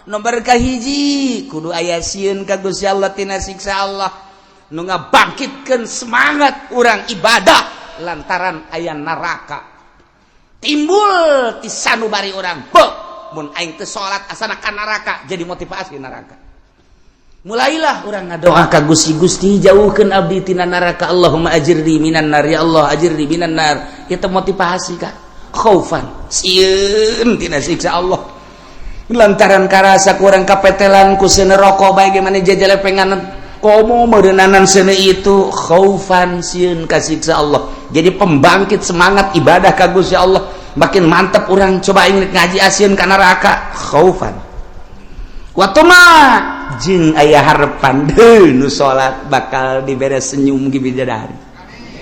Nomor kahiji kudu aya sieun ka Gusti Allah tina siksa Allah nu ngabangkitkeun semangat urang ibadah lantaran aya neraka. Timbul ti sanubari urang, beuh, mun aing teu salat asana ka neraka, jadi motivasi neraka. Mulailah urang ngadoa ka Gusti, "Gusti, jauhkeun abdi tina neraka. Allahumma ajirni minan nar, ya Allah, ajirni minan nar." Itu motivasi ka khaufan, sieun tina siksa Allah lantaran karasa kurang kapetelan ku seuneu rokok bae gimana jajalepengan komo meureunanan seuneu. Itu khaufan, sieun ka siksa Allah, jadi pembangkit semangat ibadah ka Gusti Allah. Makin mantap orang coba ingin ngaji asieun ka neraka, khaufan wa toma jeung aya harapan deui nu salat bakal dibere senyum gi bidadari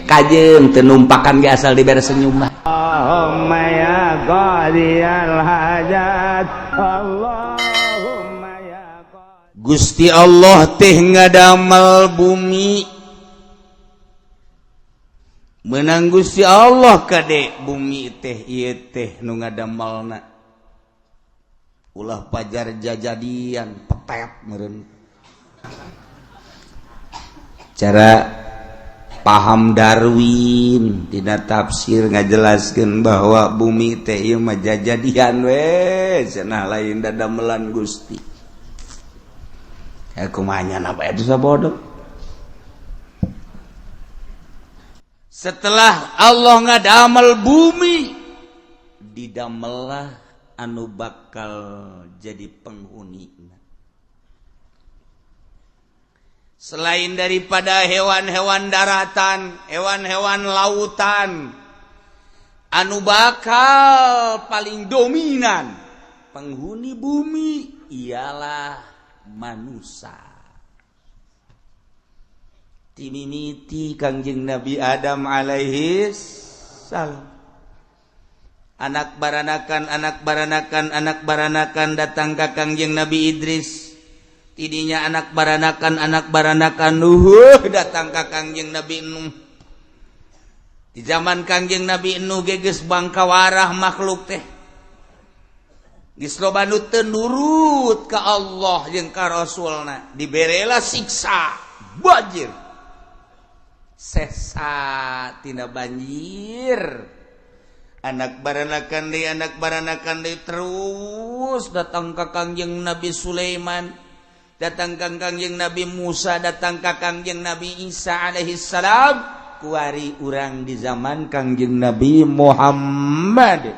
kajeun teu numpakan ge asal dibere senyum mah. Allahumma ya qadiyal hajat, Allahumma ya. Gusti Allah teh ngadamel bumi, menang Gusti Allah kade bumi teh ieu teh nu ngadamelna ulah pajar jajadian petet meureun. Cara paham Darwin tidak tafsir ngajelaskeun bahwa bumi teh ieu mah jajadian we cenah, lain dadamelan Gusti. Ya kumaha apa itu sabodo. Setelah Allah ngadamel bumi, didamelah anu bakal jadi penghuni. Selain daripada hewan-hewan daratan, hewan-hewan lautan, anu bakal paling dominan penghuni bumi ialah manusia. Timimiti Kangjeng Nabi Adam alaihi salam, anak baranakan, anak baranakan, anak baranakan, datang ka Kangjeng Nabi Idris. Tidinya anak baranakan, anak baranakan, Nuh, datang ka Kangjeng Nabi Nuh. Di zaman Kangjeng Nabi Nuh geges bangkawarah makhluk teh, geus loba nu teu nurut ka Allah jeung ka Rasulna, diberela siksa banjir, sesa tina banjir. Anak baranakan deui, anak baranakan deui, terus datang ka Kangjeng Nabi Sulaiman, datang ka Kangjeng Nabi Musa, datang ka Kangjeng Nabi Isa alaihi salam. Kuari urang di zaman Kangjeng Nabi Muhammad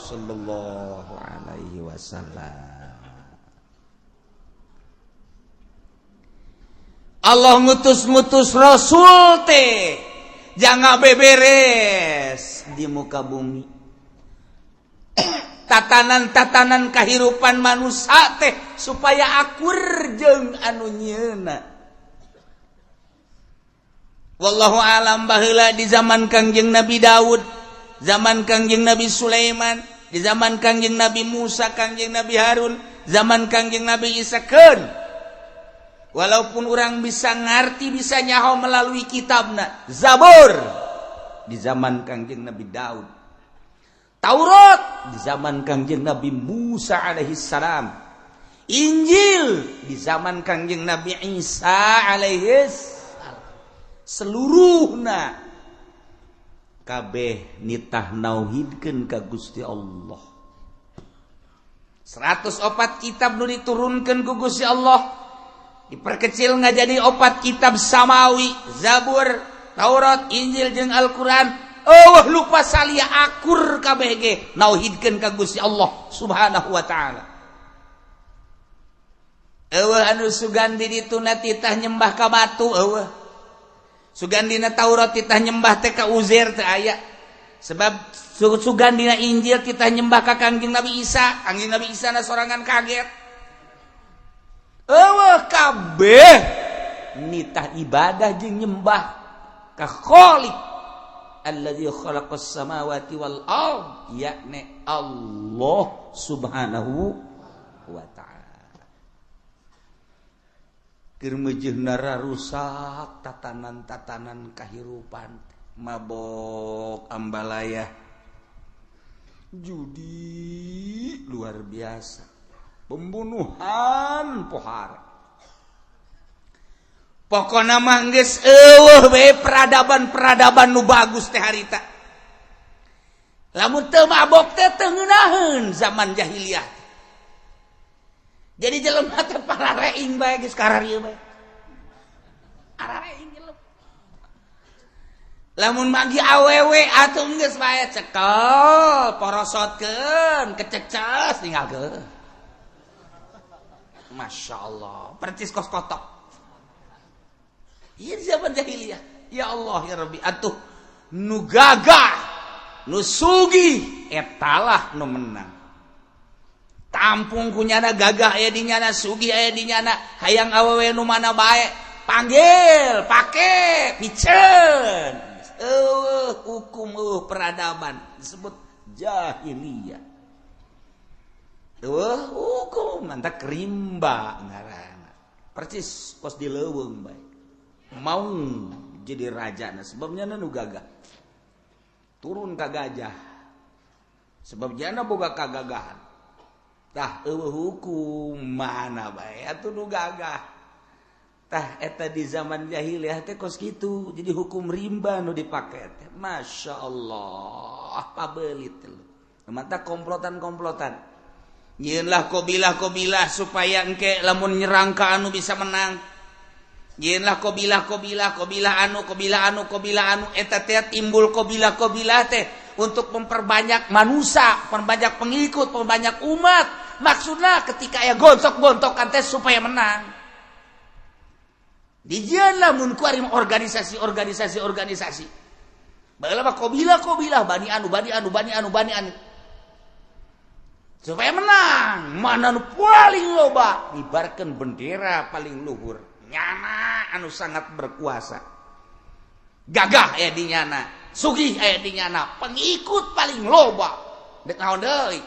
sallallahu alaihi wasallam. Allah ngutus-ngutus rasul teh jangan beberes di muka bumi tatanan-tatanan kehidupan manusia teh supaya akur jeung anu nyieuna. Wallahu alam, baheula di zaman Kangjeng Nabi Daud, zaman Kangjeng Nabi Sulaiman, di zaman Kangjeng Nabi Musa, Kangjeng Nabi Harun, zaman Kangjeng Nabi Isa keun. Walaupun orang bisa ngerti, bisa nyaho melalui kitabna Zabur di zaman Kangjeng Nabi Daud, Taurat di zaman Kangjeng Nabi Musa alaihi salam, Injil di zaman Kangjeng Nabi Isa alaihi salam, seluruhna kabeh nitah nauhidkeun ka Gusti Allah. 104 kitab nu diturunkeun ku Gusti Allah diperkecil nggak jadi opat kitab samawi, Zabur, Taurat, Injil jeung Al-Quran. Oh, lupa salia akur kabeh ge nauhidkeun ka Gusti Allah Subhanahu wa taala. Eueuh anu sugandi dituna titah nyembah ka batu, eueuh. Sugandina Taurat titah nyembah teh ka Uzair teh aya. Sebab sugandina Injil titah nyembah ka Kangjeng Nabi Isa, Kangjeng Nabi Isa na sorangan kaget. Eueuh, kabeh nitah ibadah jeung nyembah ka Khaliq alladzi khalaqas samawati wal ard, yakni Allah Subhanahu wa taala. Keur meujeuhna rusak tatanan-tatanan kahirupan, mabok, ambalaya, judi luar biasa. Pembunuhan pohara. Pokokna mah geus eueuh we peradaban-peradaban nu bagus teh harita. Lamun teu mabok teh teu ngeunaheun zaman jahiliyah. Jadi jelema teh parareing bae, geus kararieu bae. Arareing jelema. Lamun magi awewe atuh geus bae cekel, porosotkeun, kececes tinggalkeun. Masya Allah, percis kos kotok. Iya, di zaman jahiliyah. Ya Allah ya Rabbi, atuh nu gagah, nu sugih etalah nu menang. Tampung kunyana gagah aya di nyana, sugih aya di nyana, hayang awewe nu mana bae, panggil, pake, piceun. Eueuh hukum, eueuh peradaban, disebut jahiliyah. Eueuh hukum, mantak rimba ngaranna. Percis kos di leuweung bae. Mau jadi raja, nah sebabnya nu gagah turun ka gajah, sebab jana boga kagagahan. Tah, eueuh hukum, mana bae atuh nu gagah. Tah, eta di zaman jahiliyah teh kos kitu. Jadi hukum rimba nu dipake teh, Masya Allah, pabelit lu. Mata komplotan-komplotan, nyieunlah kobilah-kobilah supaya engke lamun nyerang ka anu bisa menang. Nyieunlah kobilah kobilah, kobilah anu, kobilah anu, kobilah anu. Eta teh timbul kobilah kobilah teh untuk memperbanyak manusia, perbanyak pengikut, perbanyak umat. Maksudnya ketika ya gontok-gontokan teh supaya menang. Dijieunlah mun kuari organisasi, organisasi, organisasi. Baheula mah kobilah kobilah, bani anu, bani anu, bani anu, bani anu, supaya menang. Mana nu paling loba dibarkan bendera paling luhur, nyana anu sangat berkuasa, gagah aya di nyana, sugih aya di nyana, pengikut paling loba. Dek naon deui?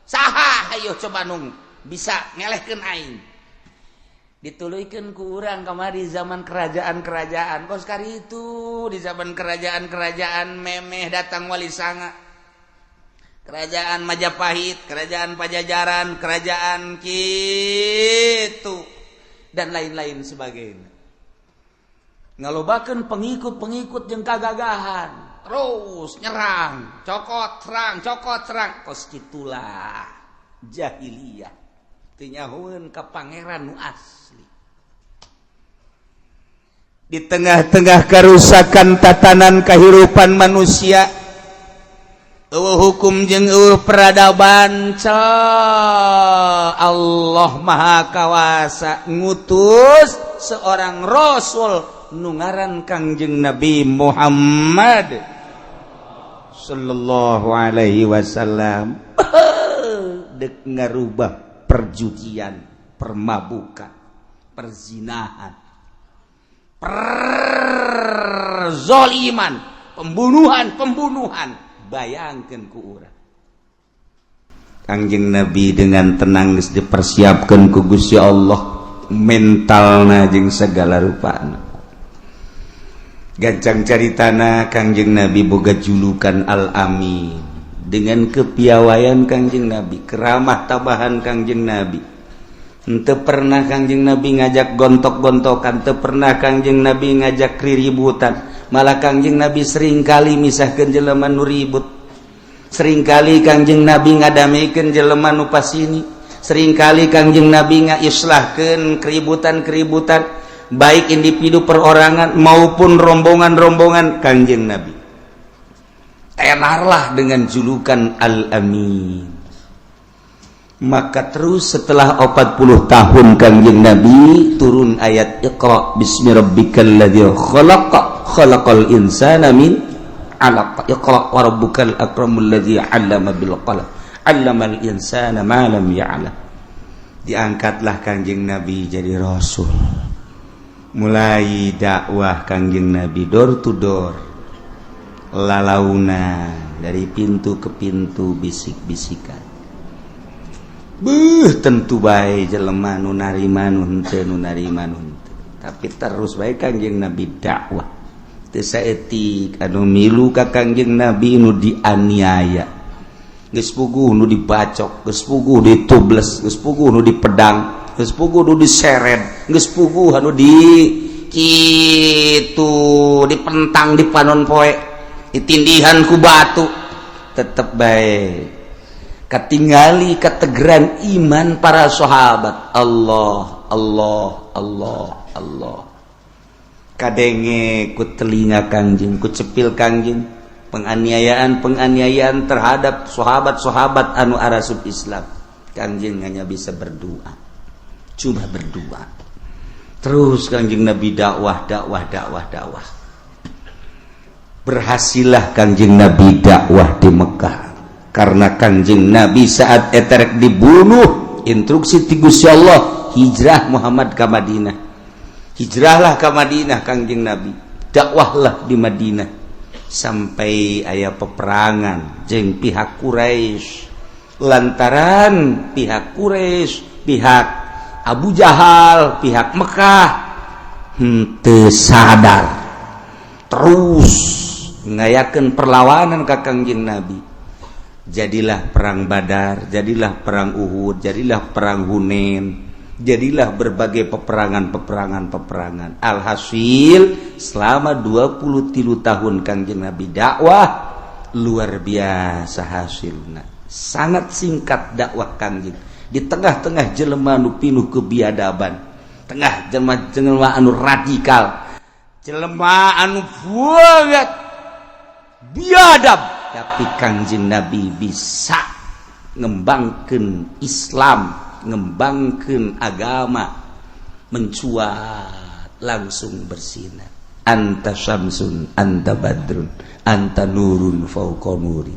Saha ayo coba nung bisa ngelehkeun aing? Dituluykeun ku urang kamari zaman kerajaan-kerajaan kos itu. Di zaman kerajaan-kerajaan memeh datang Wali Sanga, kerajaan Majapahit, kerajaan Pajajaran, kerajaan kitu dan lain-lain sebagainya, ngalobakeun pengikut-pengikut yang kagagahan, terus nyerang, cokot, serang, cokot, serang. Kos gitulah jahiliyah, teu nyahoeun ka Pangeran nu asli. Di tengah-tengah kerusakan tatanan kehidupan manusia, eueuh hukum jeung eueuh peradaban, Allah Maha Kawasa ngutus seorang rasul nu ngaran Kangjeng Nabi Muhammad sallallahu alaihi wasallam, dek ngarubah perjudian, permabukan, perzinahan, perzoliman, pembunuhan pembunuhan. Bayangkan ku urang, Kangjeng Nabi dengan tenang geus dipersiapkan ku Gusti Allah mentalna jeung segala rupana. Gancang caritana, Kangjeng Nabi boga julukan Al-Amin. Dengan kepiawaian Kangjeng Nabi, keramah tabahan Kangjeng Nabi. Henteu pernah Kangjeng Nabi ngajak gontok-gontokan, teu pernah Kangjeng Nabi ngajak riributan. Malah Kangjeng Nabi seringkali misahkeun jelema nu ribut, seringkali Kangjeng Nabi ngadamikeun jelema nu pasini, seringkali Kangjeng Nabi ngaislahkeun keributan-keributan, baik individu perorangan maupun rombongan-rombongan. Kangjeng Nabi tenarlah dengan julukan Al-Amin. Maka terus setelah 40 tahun Kangjeng Nabi, turun ayat Iqra bismi rabbikal ladzi khalaq, khalaqal insana min 'alaq, iqra wa rabbukal akramul ladzi 'allama bil qalam, 'allamal insana ma lam ya'lam. Diangkatlah Kangjeng Nabi jadi rasul. Mulai dakwah Kangjeng Nabi door to door, lalauna dari pintu ke pintu, bisik-bisikan. Beuh, tentu bae jelema nu narima, nu henteu, nu narima, nu henteu, tapi terus bae Kangjeng Nabi dakwah. Teu saeutik anu milu ka Kangjeng Nabi nu dianiaya. Geus puguh nu dibacok, geus puguh ditubles, geus puguh nu dipedang, geus puguh nu diseret, geus puguh anu di kitu dipentang di panon poe, ditindihan ku batu, tetep bae katingali kategeran iman para sahabat. Allah, Allah, Allah, Allah. Kadenge ku telinga Kangjeng, ku cepil Kangjeng, penganiayaan penganiayaan terhadap sahabat-sahabat anu arasup Islam. Kangjeng hanya bisa berdoa, cuma berdoa terus. Kangjeng Nabi dakwah, dakwah, dakwah, dakwah. Berhasillah Kangjeng Nabi dakwah di Mekah karena Kangjeng Nabi saat eta rek dibunuh, instruksi ti Gusti Allah, hijrah Muhammad ke Madinah. Hijrahlah ke Madinah Kangjeng Nabi, dakwahlah di Madinah sampai aya peperangan jeng pihak Quraisy, lantaran pihak Quraisy, pihak Abu Jahal, pihak Mekah henteu sadar, terus ngayakeun perlawanan ka Kangjeng Nabi. Jadilah perang Badar, jadilah perang Uhud, jadilah perang Hunain, jadilah berbagai peperangan, peperangan, peperangan. Alhasil selama 23 tahun Kangjeng Nabi dakwah, luar biasa hasilnya. Sangat singkat dakwah Kangjeng di tengah-tengah jelema nu pinuh kebiadaban, tengah jelema jelema anu radikal, jelema anu banget biadab, tapi Kangjeng Nabi bisa ngembangkan Islam, ngembangkan agama, mencuat langsung bersinar. Anta syamsun, anta badrun, anta nurun fauqa nuri,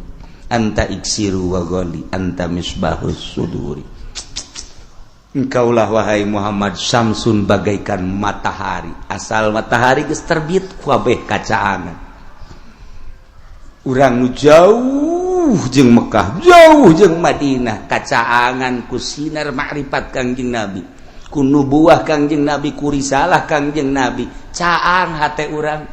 anta iksiru wa ghali, anta misbahus suduri. Engkaulah wahai Muhammad syamsun, bagaikan matahari. Asal matahari geus terbit, kabeh kacaangan. Urang nu jauh jeung Mekah, jauh jeung Madinah, kacaangan ku sinar makrifat Kangjeng Nabi, ku nubuah Kangjeng Nabi, ku risalah Kangjeng Nabi. Caang hate urang,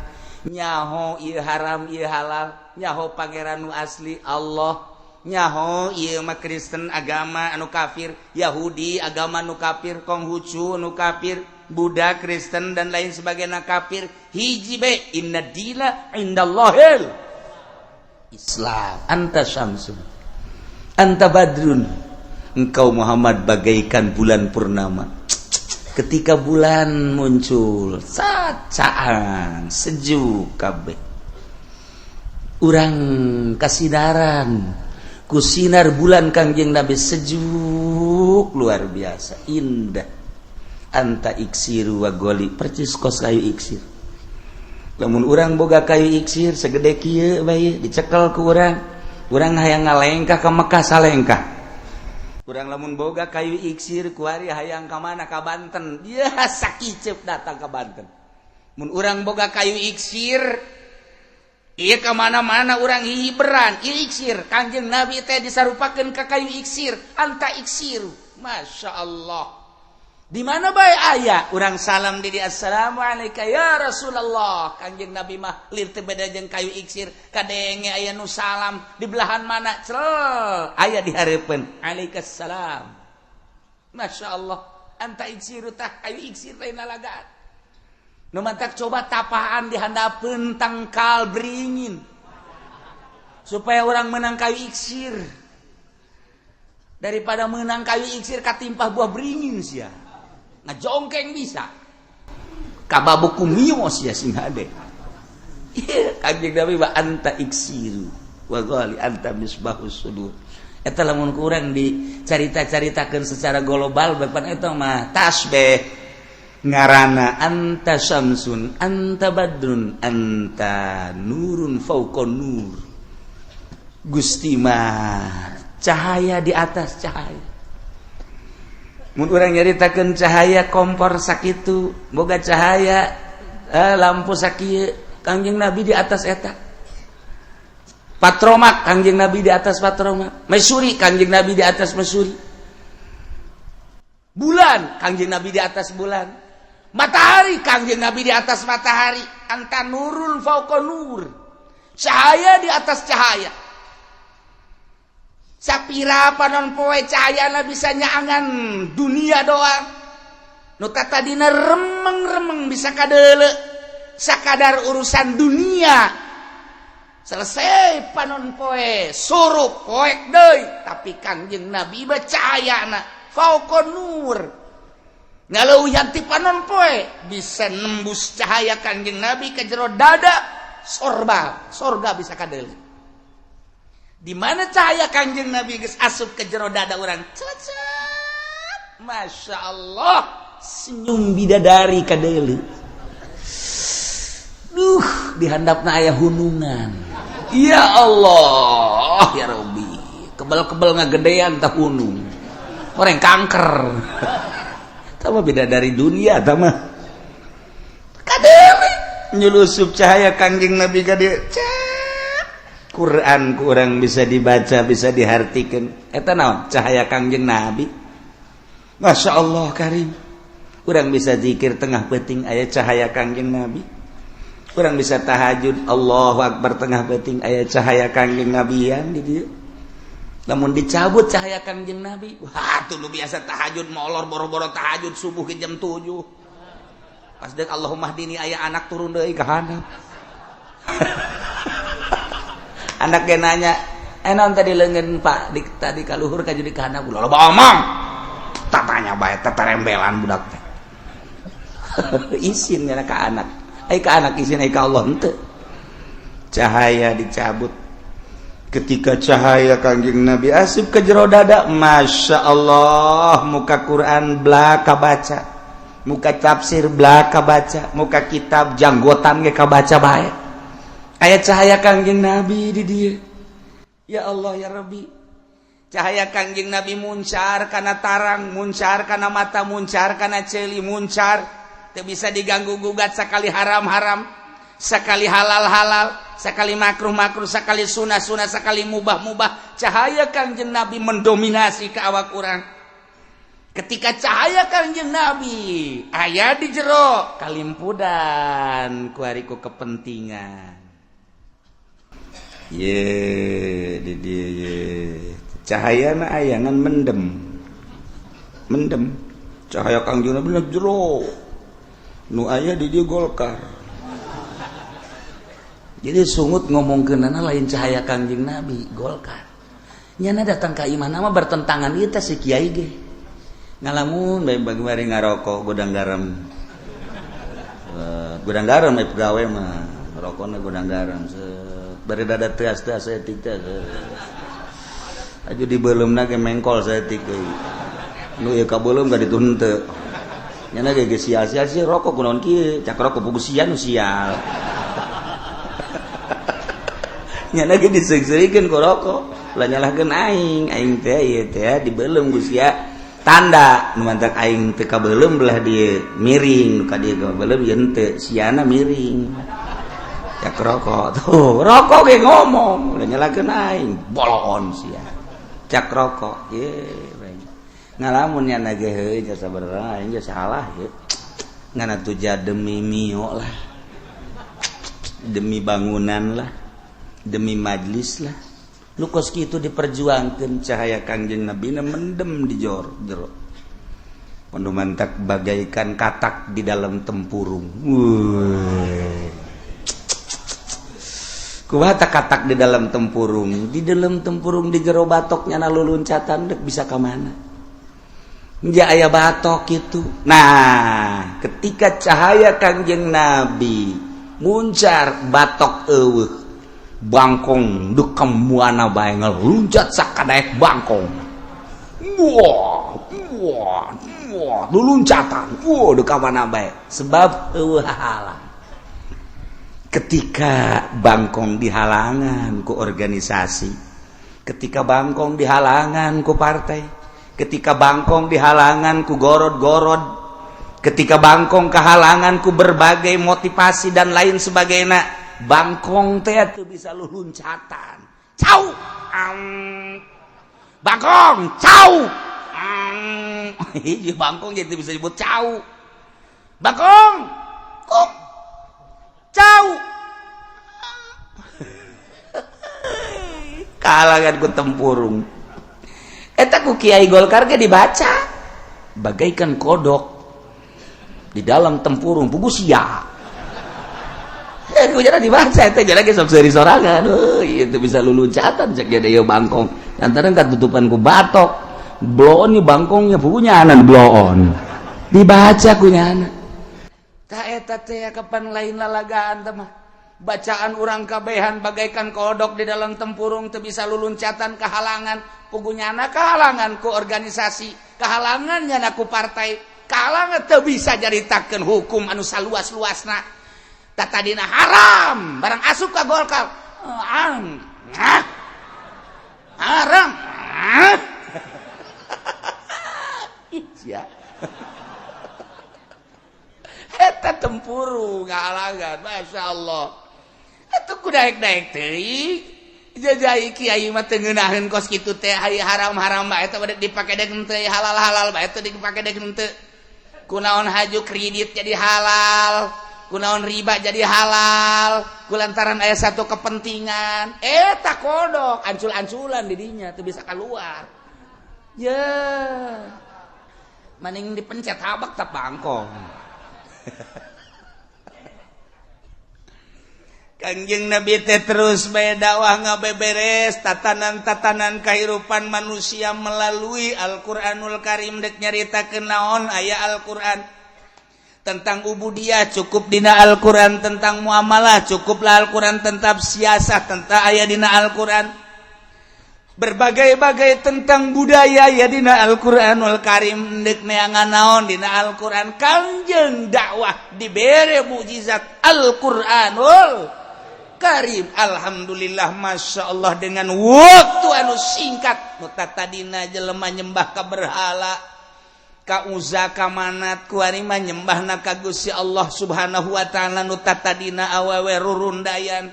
nyaho ieu haram, ieu halal, nyaho pangeran nu asli Allah, nyaho ieu mah Kristen agama anu kafir, Yahudi agama nu kafir, Konghucu nu kafir, Buddha, Kristen, dan lain sebagainya kafir. Hiji be, inna dina indallahil Islam. Anta syamsun, anta badrun. Engkau Muhammad bagaikan bulan purnama. Ketika bulan muncul, caang, sejuk kabeh. Urang kasinaran ku sinar bulan Kangjeng Nabi, sejuk luar biasa indah. Anta iksiru wa goli, percis kos kayu iksir. Lamun urang boga kayu iksir segede kieu bae, dicekel ku urang, urang hayang ngalengkah ka Mekah, salengkah urang. Lamun boga kayu iksir kuari, hayang ka mana? Ka Banten, dia sakiceup datang ke Banten. Mun urang boga kayu iksir ieu, ka mana-mana urang hiberan. Ieu iksir. Kanjeng Nabi teh disarupakeun ka kayu iksir. Anta iksir, Masya Allah. Di mana bae aya urang salam di, "Assalamualaikum ya Rasulullah." Kanjeng Nabi mah lir teu beda jeung kayu iksir. Kadenge aya nu salam di belahan mana, cel aya di hareupeun, "Alaikassalam." Masya Allah. Anta iksiru, tah kayu iksir lain lalagaan nu mantak. Coba tapaan di handapeun tangkal beringin supaya orang menang kayu iksir, daripada menang kayu iksir katimpah buah beringin sia ngajongkeng, bisa kababu kumios ya sing hade. Kanjeng Nabi wa anta iksiru wa ghali, anta misbahus sudur. Eta lamun kurang dicarita-caritakeun secara global, bapan eta mah tasbih ngarana. Anta syamsun, anta badrun, anta nurun fauqa nur. Gusti mah cahaya di atas cahaya. Mun urang nyaritakeun cahaya kompor sakitu boga cahaya, lampu sakieu, Kangjeng Nabi di atas eta. Patromak, Kangjeng Nabi di atas patromak. Mesuri, Kangjeng Nabi di atas mesuri. Bulan, Kangjeng Nabi di atas bulan. Matahari, Kangjeng Nabi di atas matahari. Anta nurun fauqa nur, cahaya di atas cahaya. Sapira panon poe cahayana bisa nyaangan dunia doang. Nu tadina remeng-remeng bisa kadeuleu sakadar urusan dunia. Selesai panon poe surup poek deui, tapi Kangjeng Nabi mah cahayana fauqa nur. Ngaleuwihan ti panon poe bisa nembus cahaya Kangjeng Nabi ke jero dada sorba, sorga bisa kadeuleu. Di mana cahaya Kangjeng Nabi geus asup ke jero dada urang, cecep. Masya Allah, senyum bidadari kadeuleu. Duh, dihandapna aya hunungan. Ya Allah, ya Rabbi. Kebal-kebal ngagedean tah hunung. Orang kanker. Tama bidadari dunia tama. Kadeuleu nyulusup cahaya Kangjeng Nabi ka dieu. Quran kurang bisa dibaca, bisa dihartikan. Eta naon? Cahaya Kangjeng Nabi. Masya Allah karim. Urang bisa zikir tengah peuting aya cahaya Kangjeng Nabi. Urang bisa tahajud Allahu Akbar tengah peuting aya cahaya Kangjeng Nabi yang di dieu. Lamun dicabut cahaya Kangjeng Nabi, wah tuh lu biasa tahajud molor boro-boro tahajud subuh ke jam 7. Pas dek Allahumma hdini aya anak turun deui ka handap. Anaknya nanya, naon tadi leungeun Pak di, tadi kaluhur ka jadi ka handap ulah loba omong. Tatanya bae teterembelan budak teh. Isin nya ka anak. Ai ka anak isin ai ka Allah henteu. Cahaya dicabut. Ketika cahaya Kangjeng Nabi asup ke jero dada, Masya Allah, muka Quran belaka baca, muka tafsir belaka baca, muka kitab janggotan ge kabaca bae. Aya cahaya Kangjeng Nabi di dieu. Ya Allah ya Rabbi. Cahaya Kangjeng Nabi muncar kana tarang, muncar kana mata, muncar kana ceuli, muncar. Teu bisa diganggu gugat sakali haram-haram, sekali halal-halal, sekali makruh-makruh, sekali sunah-sunah, sekali mubah-mubah. Cahaya Kangjeng Nabi mendominasi ke awak urang. Ketika cahaya Kangjeng Nabi aya di jero kalimpudan kuari ku kepentingan. Ye di dieu ye. Cahayana aya ngan mendem. Mendem. Cahaya Kangjeng Nabi jero. Nu aya di dieu Golkar. Jadi sungut ngomongkeunana lain cahaya Kangjeng Nabi, Golkar. Nyana datang ka imah nama bertentangan ieu teh si kiai ge. Ngalamun bae bari ngarokok gudang garam. Gudang garam we pagawe mah, rokona gudang garam. Bari dada teas-teas saeutik teh. Aju dibeuleumna ge mengkol saeutik deui. Nu ieu kabeuleum ka ditu henteu. Nyana ge geus sial-sial sih rokok kunaon kieu, cak rokok pugu sia nu sial. Nyana ge diseung-seurikeun ku rokok, lah nyalahkeun aing, aing teh ieu teh dibeuleum ku sia. Tanda nu mantak aing teu kabeuleum belah dieu miring, nu ka dieu kabeuleum ieu henteu, siana miring. Cak rokok tuh, rokok ge ngomong, udah nyalahkeun aing, boloon sia. Cak rokok, ye ngalamun nyana ge heuh jasa sabarang aing ge salah ye. Ngan atuh demi mio lah. Demi bangunan lah, demi majlis lah. Nu kos kitu diperjuangkeun cahaya Kangjeng Nabi na mendem di jor jero. Pandu mantak bagaikan katak di dalam tempurung. Wuih. Kumaha katak di dalam tempurung? Di dalam tempurung di jero batok nyana luluncatan dek bisa ka mana? Ja aya batok itu. Nah, ketika cahaya Kangjeng Nabi muncar batok eueuh, bangkong dek muana bae ngeluncat sakadaek bangkong. Wah, wah, wah, luluncatan. Wah, dek mana bae. Sebab eueuh halang. Ketika bangkong dihalangan ku organisasi, ketika bangkong dihalangan ku partai, ketika bangkong dihalangan ku gorod-gorod, ketika bangkong kehalangan ku berbagai motivasi dan lain sebagainya, bangkong teh teu bisa luluncatan. Cau. Bangkong, cau. Hiji bangkong jadi bisa disebut cau. Bangkong. Kok. Cau. Kalangan ku tempurung. Eta ku Kiai Golkar ge dibaca bagaikan kodok di dalam tempurung, pugu sia. Eh, ku jara dibaca eta jara ge sok seuri sorangan. Euy, itu bisa luluncatan cek jadi ieu bangkong. Lantaran katutupan ku batok. Bloon bangkongnya, pugu nyanan bloon. Dibaca ku nyana. Tah, eta teh kapan lain lalagaan teh mah. Bacaan urang kabehan bagaikan kodok di dalam tempurung, teu bisa luluncatan, kehalangan. Pugu nyana kehalangan ku organisasi, kehalangan nyana ku partai, kehalangan, teu bisa jaritakeun hukum anu saluas-luasna. Tadina haram, barang asup ka Golkar ang haram. Ya, eta tempurung ngahalangan. Masya Allah, atuh ku daek-daek teuing jajai kiai mah teu ngeunaheun kos kitu teh. Haram-haram bae eta bade dipake dek henteu, halal-halal bae teu dipake dek henteu. Kunaon haju kredit jadi halal, kunaon riba jadi halal? Kulantaran aya satu kepentingan. Eta kodok ancul-anculan di dinya, teu bisa keluar ya, maning dipencet habak tak bangkong. Kangjeng Nabi teh terus bae dakwah, ngabeberes tatanan-tatanan kehidupan manusia melalui Al-Qur'anul Karim. Dek nyaritakeun naon aya Al-Qur'an, tentang ubudiyah cukup dina Al-Qur'an, tentang muamalah cukuplah Al-Qur'an, tentang siasat tentang aya dina Al-Qur'an, berbagai-bagai tentang budaya ya dina Al-Qur'anul Karim. Dek neangan naon dina Al-Qur'an. Kangjeng dakwah dibere mukjizat Al-Qur'anul Karim. Alhamdulillah, Masya Allah, dengan waktu anu singkat, nu tadina jelema nyembah ka berhala, ka Uza, ka Manat, kuari mah nyembahna ka Gusti Allah Subhanahu wa Ta'ala. Nu tadina awewe rurundayan,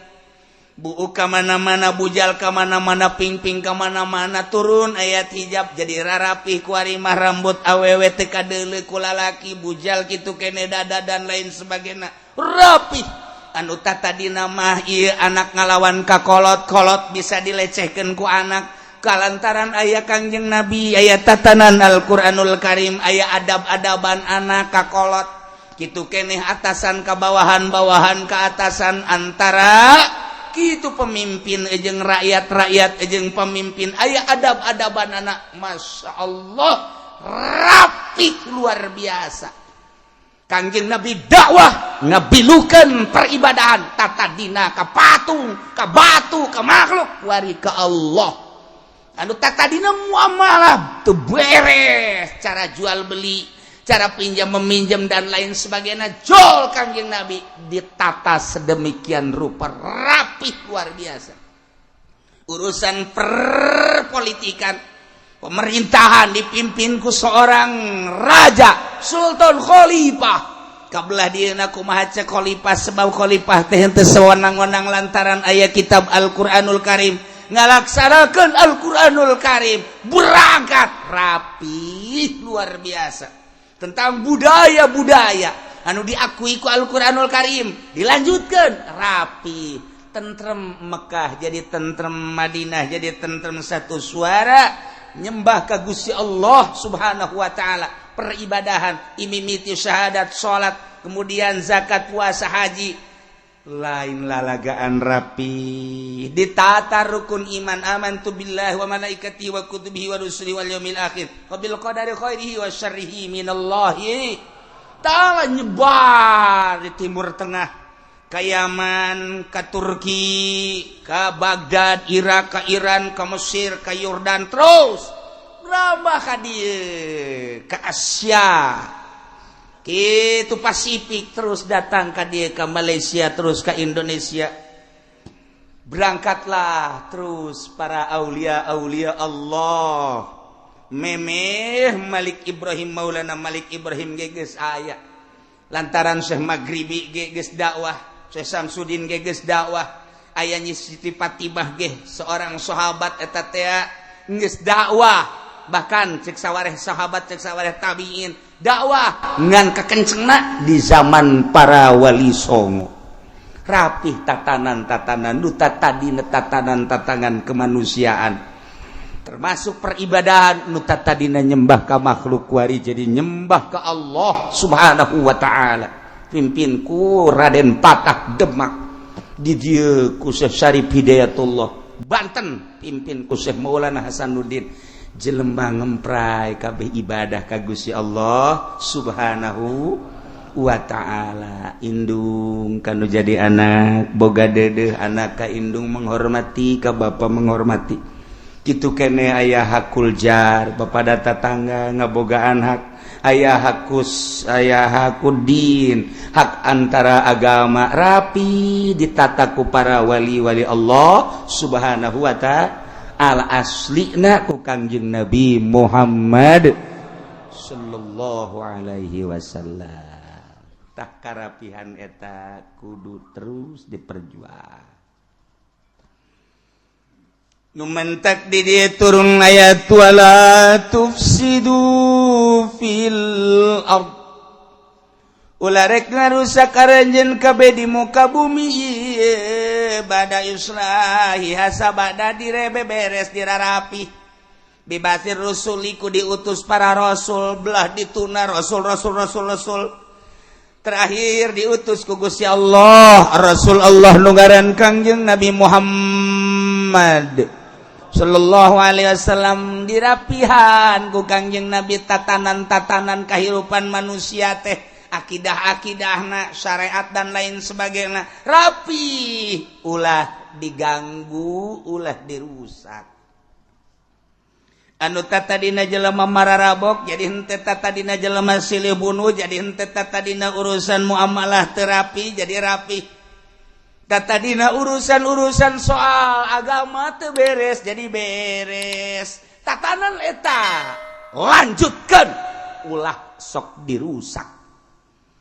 buuk ka mana-mana, bujal ka mana-mana, pingping ka mana-mana, turun ayat hijab jadi rarapih. Kuari mah rambut awewe teu kadeuleu ku lalaki, bujal kitu kene, dada dan lain sebagainya rapih. Anu tadina mah ieu anak ngalawan ka kolot-kolot bisa dilecehkeun ku anak, kalantaran aya Kangjeng Nabi, aya tatanan Al-Qur'anul Karim, aya adab-adaban anak ka kolot kitu keneh, atasan ka bawahan, bawahan ka atasan, antara gitu pemimpin ejeng rakyat, rakyat ejeng pemimpin, aya adab-adaban anak. Masya Allah, rapih luar biasa. Kangjeng Nabi dakwah ngabilukan peribadahan, tadina ka patung, ka batu, ka makhluk, wari ka Allah. Anu tadina muamalah teu beres, cara jual beli, cara pinjam meminjam dan lain sebagainya, jol Kangjeng Nabi ditata sedemikian rupa rapih luar biasa. Urusan perpolitikan, pemerintahan dipimpin ku seorang raja, sultan, khalifah. Kabelah dieuna kumaha cek khalifah, sebab khalifah teh henteu sewenang-wenang lantaran aya kitab Al-Qur'anul Karim, ngalaksanakeun Al-Qur'anul Karim, berangkat rapi luar biasa. Tentang budaya-budaya anu diakui ku Al-Qur'anul Karim dilanjutkan rapi, tentrem Mekah jadi tentrem, Madinah jadi tentrem, satu suara nyembah ka Gusti Allah Subhanahu wa Ta'ala. Peribadahan imimiti syahadat, salat, kemudian zakat, puasa, haji, lain lalagaan, rapi ditata rukun iman, amantu billahi wa malaikatihi wa kutubihi wa rusulihi wal yaumil akhir wa bil qadari khairihi wa syarrihi minallahi ta'ala. Nyebar di Timur Tengah, ke Yaman, ke Turki, ke Baghdad, Irak, ke Iran, ke Mesir, ke Yordan, terus berambah ka dieu, ke Asia gitu, Pasifik, terus datang ke dia, ke Malaysia, terus ke Indonesia. Berangkatlah terus para aulia aulia Allah. Memeh Malik Ibrahim, Maulana Malik Ibrahim geges aya lantaran Syekh Maghribi geges dakwah, Syekh Samsudin geges dakwah, aya Nyi Siti Fatimah ge, seorang sahabat eta teh geus dakwah. Bahkan cek sawareh sahabat, cek sawareh tabiin, dakwah ngan kekencengna di zaman para wali songo. Rapih tatanan-tatanan duta tadi, tatanan-tatanan kemanusiaan. Termasuk peribadahan, nu tadina nyembah ka makhluk kuari jadi nyembah ke Allah Subhanahu wa Ta'ala. Pimpin ku Raden Patah Demak, di dieu ku Syekh Syarif Hidayatullah Banten, pimpin ku Syekh Maulana Hasanuddin. Jelema ngempray kabeh ibadah ka Gusti Allah Subhanahu wa Ta'ala. Indung kanu jadi anak boga dedeh, anak ka indung menghormati, ka bapa menghormati, gitu kene. Aya hakul jar, bapak tetangga ngabogaan hak, aya hakus, aya hakudin, hak antara agama rapi ditataku para wali-wali Allah Subhanahu wa Ta'ala, aslina ku Kangjeng Nabi Muhammad sallallahu alaihi wasallam. Tah, karapihan eta kudu terus diperjuang. Nu mentak di dia turun ayat wala tufsidu fil ard, ulah rek ngarusak aranjeun kabeh di muka bumi ieu, bada islahiha, sabada direbe beres, dirarapi, biba'tsir rusuli, ku diutus para rasul. Belah dituna rasul, rasul, rasul, rasul, terakhir diutus ku Gusti Allah Rasul Allah nu ngaran Kangjeng Nabi Muhammad sallallahu alaihi wasallam. Dirapihan ku Kangjeng Nabi tatanan-tatanan kehidupan manusia teh, akidah-akidahna, syariat dan lain sebagainya rapi, ulah diganggu, ulah dirusak. Anu tadina jelema mararabok jadi henteu, tadina jelema silih bunuh jadi henteu, tadina urusan muamalah terapi jadi rapi, tadina urusan-urusan soal agama teu beres jadi beres. Tatanan eta lanjutkan, ulah sok dirusak.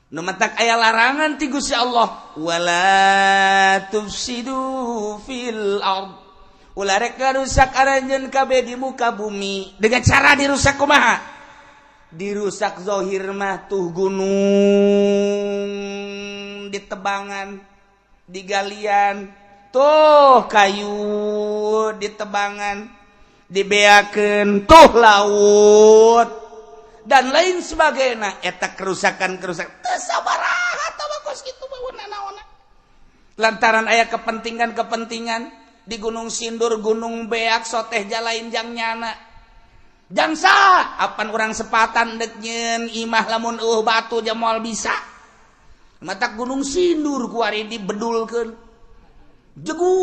Nu matak aya larangan ti Gusti Allah, wala tufsidu fil ard, ulah rek ngarusak aranjeun kabeh di muka bumi. Dengan cara dirusak kumaha? Dirusak zohir mah tuh gunung ditebangan, digalian, tuh kayu ditebangan, dibeakeun, tuh laut dan lain sebagainya. Eta kerusakan-kerusakan teu sabaraha tah kos kitu mah, lantaran aya kepentingan-kepentingan di Gunung Sindur, Gunung Beak, soteh jalain jang nyana, jangsa apan urang sepatan dek nyeun imah, lamun batu moal bisa. Matak Gunung Sindur kuari dibedulkeun jegu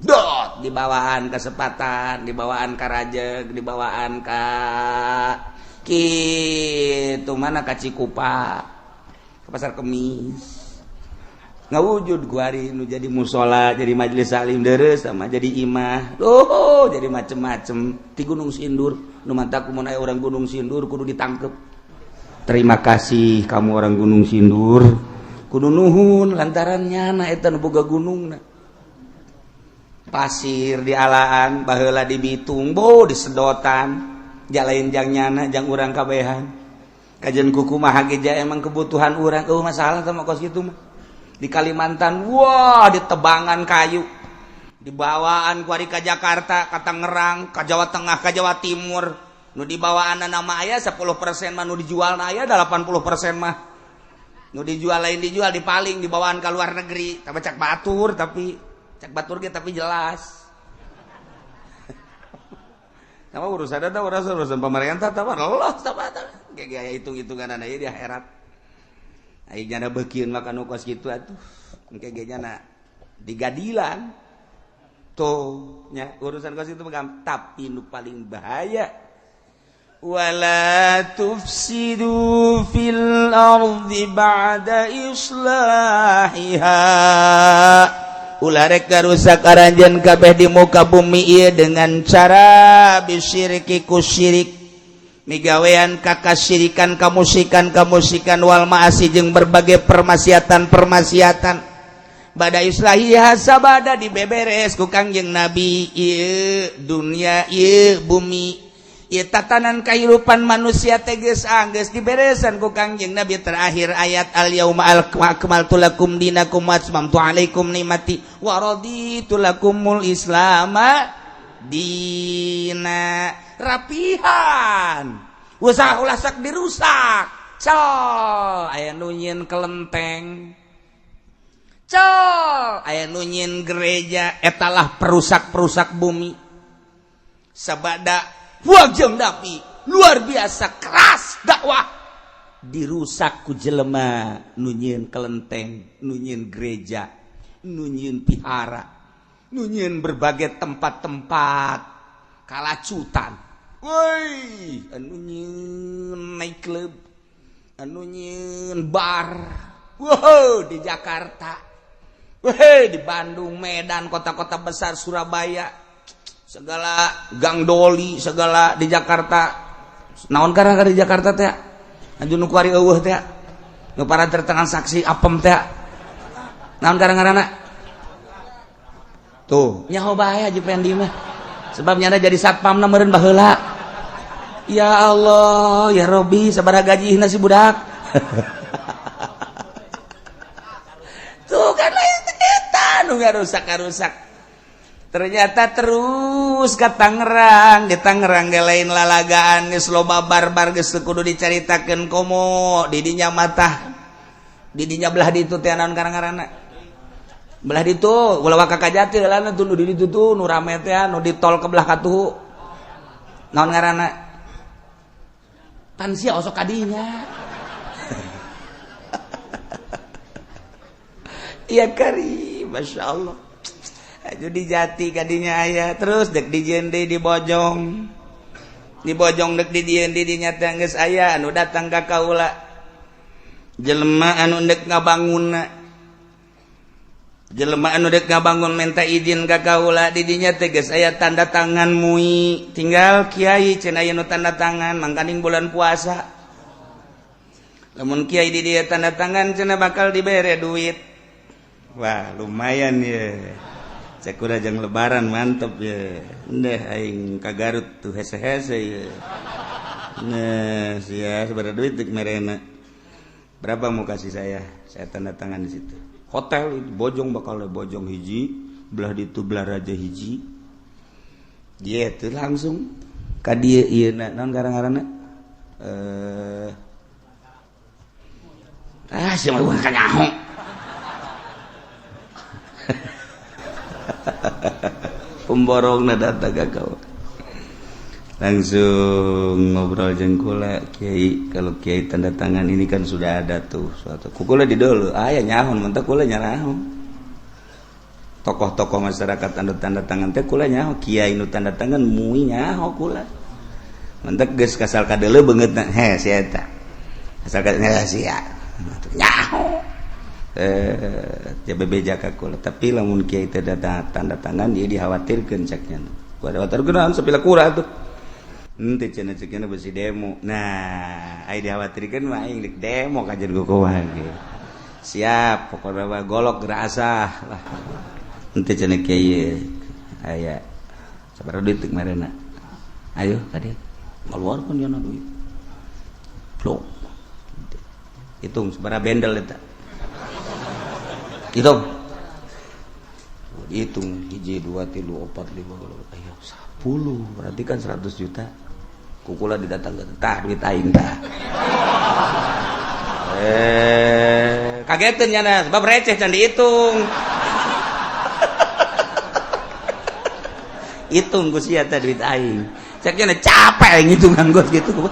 dot, dibawaan kesempatan, dibawaan ka Rajeg, dibawaan ka kitu mana, ka Cikupa, ke Pasar Kemis, ngawujud kuari nu jadi musola, jadi majelis salim deres, sama jadi imah. Oh, jadi macem-macem di Gunung Sindur. Nu mantak mun aya orang Gunung Sindur kudu ditangkep. Terima kasih kamu orang Gunung Sindur, kudu nuhun, lantaran nyana eta nu boga gunungna. Pasir di alaan baheula di Bitung, bo disedotan, jalain jang nyana, jang urang kabehan. Kajian kuku mah ge emang kebutuhan urang, oh masalah sama kos gitu mah. Di Kalimantan, wah, di tebangan kayu dibawaan kuari ke Jakarta, ke Tangerang, ke Jawa Tengah, ke Jawa Timur. Nu dibawaan nama aya 10% mah, nu dijual aya 80% mah. Nu dijual lain dijual, dipaling dibawaan ke luar negeri. Tapi cak batur, tapi cak batur ge tapi jelas. Sama urusan ada urusan urusan pemerintah, tapi Allah sama kayak gaya hitung-hitungan aja di akhirat. Ayo jana beukieun mah kanu kos kitu atuh. Engke ge jana digadilan. Tuh nya urusan kos itu, tapi nu paling bahaya wala tufsidu fil ardi ba'da islahiha, ulah rek garusak aranjeun kabeh di muka bumi ieu dengan cara bisyirki, ku syirik, migawean kakasyirikan, kamusikan kamusikan, wal ma'asi, jeung berbagai permaksiatan permaksiatan. Bada islahiha, sabada dibeberes ku Kangjeng Nabi ieu dunia, ieu bumi ieu, tatanan kehidupan manusia teges anggeus diberesan ku Kangjeng Nabi. Terakhir ayat al yauma akmaltu lakum dinakum wa atmamtu alaikum nikmati wa raditu lakumul islama. Dina rapihan usaha ulah sok dirusak. Col aya nu nyieun kelenteng, col aya nu nyieun gereja, etalah perusak-perusak bumi. Sabada jeung dapi luar biasa keras dakwah dirusak ku jelema nu nyieun kelenteng, nu nyieun gereja, nu nyieun pihara, nu nyieun berbagai tempat-tempat kalacutan. Woi, anu nyieun night club, anu nyieun bar. Wow, di Jakarta, weh, di Bandung, Medan, kota-kota besar, Surabaya, segala gang doli, segala di Jakarta. Naon karang di Jakarta teh? Anu nu kuari eueuh teh. Nu para tertransaksi apem teh. Naon karang ngaranna? Tuh, nyaho bae Haji Pendi mah. Sebab nyana jadi satpamna meureun baheula. Ya Allah, ya Robi, sabaraha gajihna si budak. Tuh kan eta nu ngarusak-ngarusak. Ternyata terus ke Tangerang, di Tangerang ge lain lalagaan geus loba barbar geus kudu dicaritakeun komo di dinya matah. Di dinya belah ditu teh naon karang-ngaranna? Belah ditu ulah waka ka Jati heulana tuh nu di ditu tuh nu rame teh nu di tol ke belah katuhu. Naon ngaranna? Pan sia osok kadinya. Iya kari, Masya Allah. Aju di Jati kadinya aya, terus dek di jende di Bojong. Di Bojong dek di jende di nyata geus aya anu datang ka kaula. Jelema anu dek ngabangunna. Jelema anu dek ngabangun minta izin ka kaula di dinya teh geus aya tanda tangan mui. Tinggal kiai cenah aya nu tanda tangan mangkaning bulan puasa. Lamun kiai di dieu tanda tangan cenah bakal dibere duit. Wah, lumayan ya. Cek udah jang lebaran mantep ya. Ndeh aing ka Garut tuh hese-hese ya. Nah, sia sabaraha duit deuk merena. Berapa mau kasih saya? Saya tanda tangan di situ. Hotel Bojong bakal Bojong hiji, belah ditu belah raja hiji. Dia tuh langsung ka dieu ieu naon garang-garanna? Sia mah kanyaho. Pemborong datang ke kau langsung ngobrol jeung kula kiai, kalau kiai tanda tangan ini kan sudah ada tuh suatu kukula di dulu aya nyahun mentak kula nyaraho tokoh-tokoh masyarakat anu tanda tangan teh kula nyaho kiai nu tanda tangan mui nyaho kula mentak geus kasal kadeuleu beungeutna he sia eta asal ka sia nyaho bebeja ka kula tapi lamun kiai teh tanda tangan dia dikhawatirkeun ceknya khawatirkeun naon sapila kura tuh henteu cenah ceknya besi demo. Nah ai dikhawatirkeun mah aing deuk demo ka jeung kumaha ge siap pokona mah golok gerasah lah henteu cenah kiai aya sabaraha duit deuk marena ayo ka dieu ngaluarkeun nya duit plok hitung sabaraha bendel eta hitung hitung hiji 2 3 4 5 ayo 10 berarti kan 100 juta kukula didatangkeun tah duit aing tah kageteun nya sebab receh can dihitung hitung ku sia teh duit aing cek nya capek aing hitungan gos gitu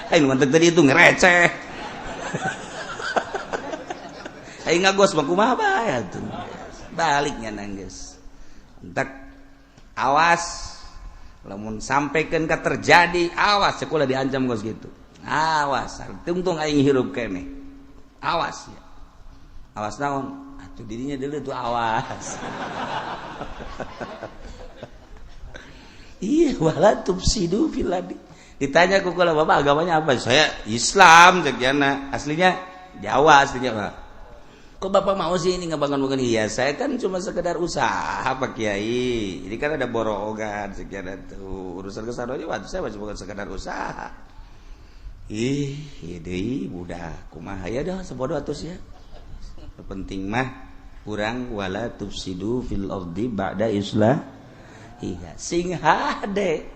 aing mantep tadi hitung receh aing ngagos mah kumaha bae atuh baliknya nangis entek awas lamun sampaikan ka terjadi awas sekolah diancam gos gitu awas tungtung aing hirup keneh awas ya awas naon atuh dirinya dulu tuh awas iya wala tufsidu fil ardi ditanya ku kula bapak agamanya apa saya Islam cek jana aslinya Jawa aslinya Pak. Kok bapak mau sih ini ngebangun-bangun? Iya, saya kan cuma sekedar usaha Pak Kiai. Ini kan ada borongan sekian itu urusan kesana aja waktu saya masih bukan sekedar usaha. Ih, deui budak kumaha ya dah sebodoh atus ya. Penting mah kurang wala tufsidu fil ardi ba'da islah Iya, sing hade.